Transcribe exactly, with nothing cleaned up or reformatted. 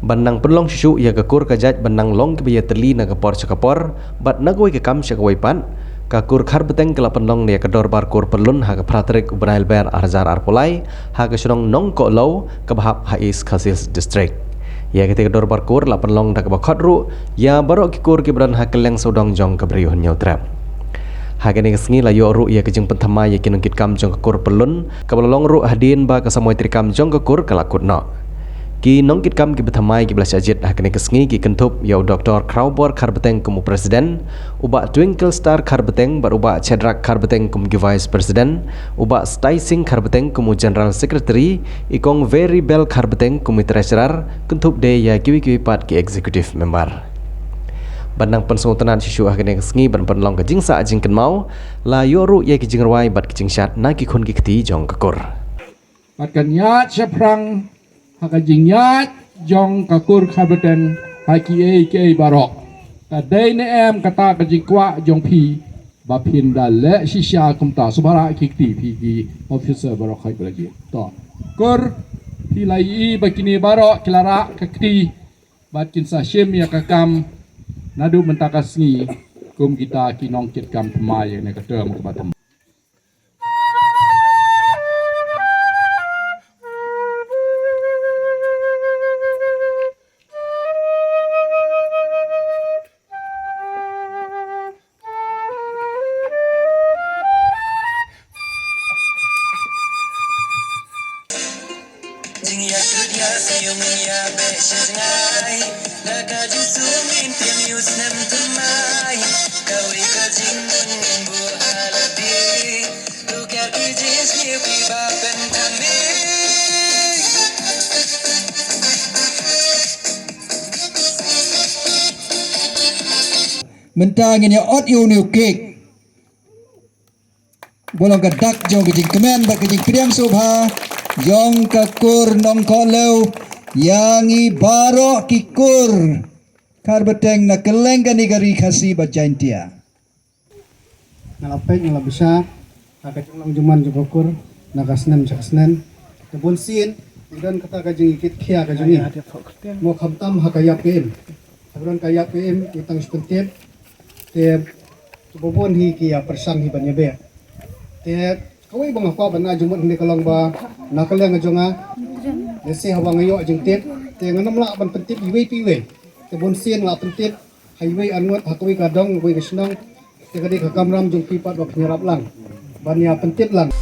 Ban nang pynlong shuh shuh ïa ka kur ka jait ban nang long kiba ïatylli na ka por sha ka por bad na kawei ka kam sha kawei pat, ka kur Kharbeteng ka la pynlong ïa ka dorbar kur pyllun ha ka phra tarik u bnai Lber ar hajar arphew lai ha ka shnong Nongkohlew kaba hap ha East Khasi Hills District. Ïa katei ka dorbar kur la pynlong da kaba khot ruh ïa baroh ki kur kiba don ha kylleng sawdong jong ka Bri u Hynñiewtrep. Ha kane ka sngi la ïoh ruh ïa ka jingpynthymmai ïa ki nongkitkam jong ka kur pyllun kaba la long ruh hadien ba ka samoi treikam jong ka kur ka la kut noh. Ki nongkitkam kiba thymmai kiba la shah jied ha kane ka sngi ki kynthup ïa u Doktor Khrawbor Kharbeteng kum u President, u Bah Twinkle Star Kharbeteng bad u Bah Chedrak Kharbeteng kum ki Vice President, u Bah Stai Singh Kharbeteng kum u General Secretary, i Kong Very Bell Kharbeteng kum i Treasurer, kynthup de ïa kiwei kiwei pat ki Executive Member. Ban nang pynsngewtynnad shuh shuh ha kane ka sngi ban pynlong ka jingsah jingkynmaw, la ïoh ruh ïa ki jingrwai bad ki jingshad na ki khun ki kti jong ka kur. Bad kan ïaid shaphrang ha ka jingïaid jong ka kur Kharbeteng ha kiei kiei baroh. Ka dei ne em kata ka jingkwah jong phi ba phin da leh shisha kumta? Sngewbha ki kti phi ki officer baroh, khie ba la jied. To. Kur, phi la ïohi ba kine baroh ki la rah ka kti bad kin sa shim ïa ka kam naduh mynta ka sngi kum kita ki nongkitkam thymmai ïa kane ka term kaba thymmai. Jingïakhun ïa sngewbha ïa beh shi jngai. Da ka jingsngewbha ïa u snem thymmai. Kawei ka jingmut ngin buh ha lade. Tukar ki jingsngewbha ba pynthame. Mynta ngin ïa ot ïa une u cake. Ba long ka dak jong ka jingkmen bad ka jingpdiang sngewbha jong ka kur Nongkohlew ïa ngi baroh ki kur Kharbeteng na kylleng kane ka ri Khasi bad Jaintia. Nga la peit, nga la bishar ha ka jinglong jingman jong ka kur na ka snem sha ka snem. Te bun sien ngi don kata ka jingïakit khia ka jong ngi. Mo khamtam ha ka ïap ka im. Haba don ka ïap ka im ngi tang shu pyntip. Te kiba bun hi ki ïa pyrshang hi ban ïabeh. Te kawei ba nga kwah ban ai jingmut hangne ka long ba na ka liang ka jong nga, lehse haba nga ïoh jingtip te ngan ym lah ban pyntip iwei pa iwei. Te bun sien nga la pyntip ha iwei arngut, ha kawei ka dong, kawei ka shnong. Te ka dei ka kamram jong phi pat ba phin ïarap lang ban ïa pyntip lang.